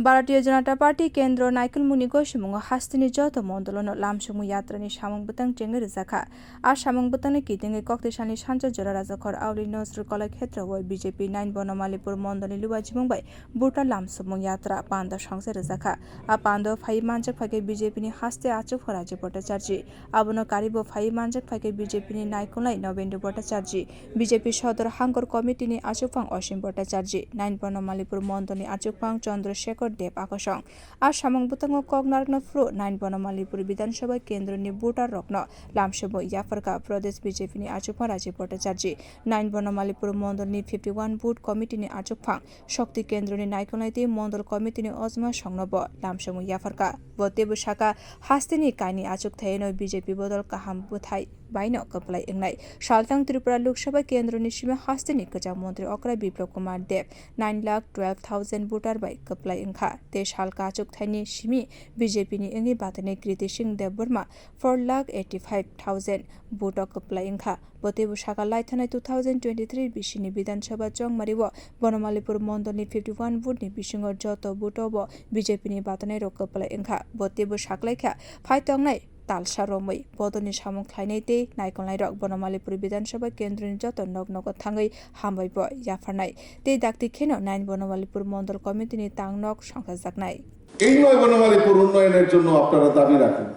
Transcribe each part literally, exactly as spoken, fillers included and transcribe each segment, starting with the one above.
Bharatiya Janata Party kendro naikolmungni goisemungo hasteni joto mondolono lamsongmung yatrani samung bwtang chengwi rwjakha. A samung bwtangno kitingwi koktesalni sancha jora Rajakhor Auli Nazrul Kalai Khetrao B J P nine Bonomalipur mondolni luwajimung bai buta lamsongmung yatra panda songsa rwjakha. A pando phaiwi manjak phaikhe B J P ni haste achukphang Rajiv Bhattacharjee. Abono karibo phaiwi manjak phaikhe B J P ni naikolnai Nobendra Bhattacharjee, B J P Sodor Hangkor Committee ni achukphang Osim Bhattacharjee, nine Bonomalipur mondolni achukphang Chandra Shekhar Deb akosong. A samung bwtango kok narwkna phuru nine Bonomalipur Bidhan Sabha kendroni voter rokno lamsongmung yapharkha Pradesh B J P ni achukphang Rajiv Bhattacharjee, nine Bonomalipur mondolni fifty one booth committee ni achukphang Shakti kendroni naikolnai tei mondol committee ni ojma songno bo lamsongmung yapharkha. Bo teibo sakha, hasteni kainwi achukthaiano B J P bodol kaham bwthai baino kwplai wngnai. Saltang Tripura Lok Sabha kendroni simi hasteni kwcham montri okra Biplab Kumar Deb nine lakh twelve thousand voter bai kwplai wngkha. Tei salka achukthaini simi B J P ni wngwi batonai Kriti Singh Debbarma four lakh eighty five thousand vote o kwplai wngkha. Bo teibo sakha, laithanai two thousand twenty three bisini Bidhan Sabha Chongmari o Bonomalipur mondolni fifty one booth ni bisingo joto booth o bo B J P ni batonai rok kwplai wngkha. Bo teibo saklaikha, phai tongnai talsa romwi bodolni samung khlainai tei naikolnai rok Bonomalipur Bidhan Sabha kendroni joto nok nogo thangwi hambai bo yapharnai tei dakti kheno nine Bonomalipur mondol committee ni tang nok songkhajaknai. এই নয় বনমালীপুর উন্নয়নের জন্য আপনারা দাবি রাখুন।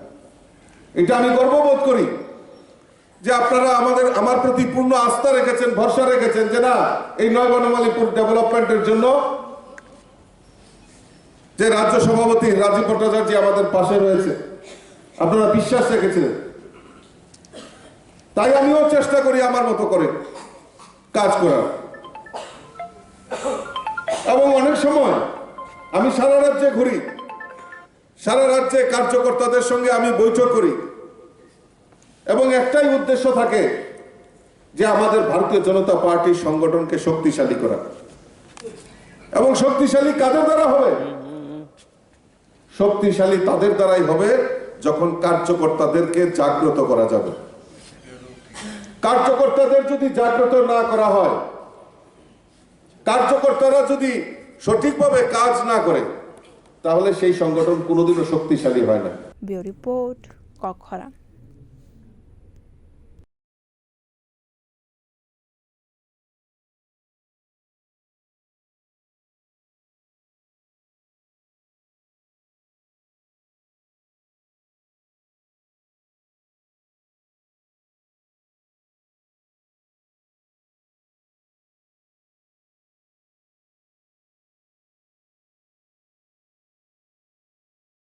এটা আমি গর্ববোধ করি যে আপনারা আমাদের, আমার প্রতি পূর্ণ আস্থা রেখেছেন, ভরসা রেখেছেন যে না, এই নয় বনমালীপুর ডেভেলপমেন্টের জন্য যে রাজ্য সভাপতি রাজীব ভট্টাচার্য আমাদের পাশে রয়েছে, আপনারা বিশ্বাস রেখেছিলেন। তাই আমিও চেষ্টা করি আমার মতো করে কাজ করার। এবং অনেক সময় আমি সারা রাজ্যে ঘুরি, সারা রাজ্যে কার্যকর্তাদের সঙ্গে আমি বৈঠক করি এবং একটাই উদ্দেশ্য থাকে যে আমাদের ভারতীয় জনতা পার্টির সংগঠনকে শক্তিশালী করা। এবং শক্তিশালী কাদের দ্বারা হবে? শক্তিশালী তাদের দ্বারাই হবে যখন কার্যকর্তাদেরকে জাগ্রত করা যাবে। কার্যকর্তাদের যদি জাগ্রত না করা হয়, কার্যকর্তারা যদি সঠিকভাবে কাজ না করে, তাহলে সেই সংগঠন কোনোদিনও শক্তিশালী হয় না। Bureau Report, Kokkhorang.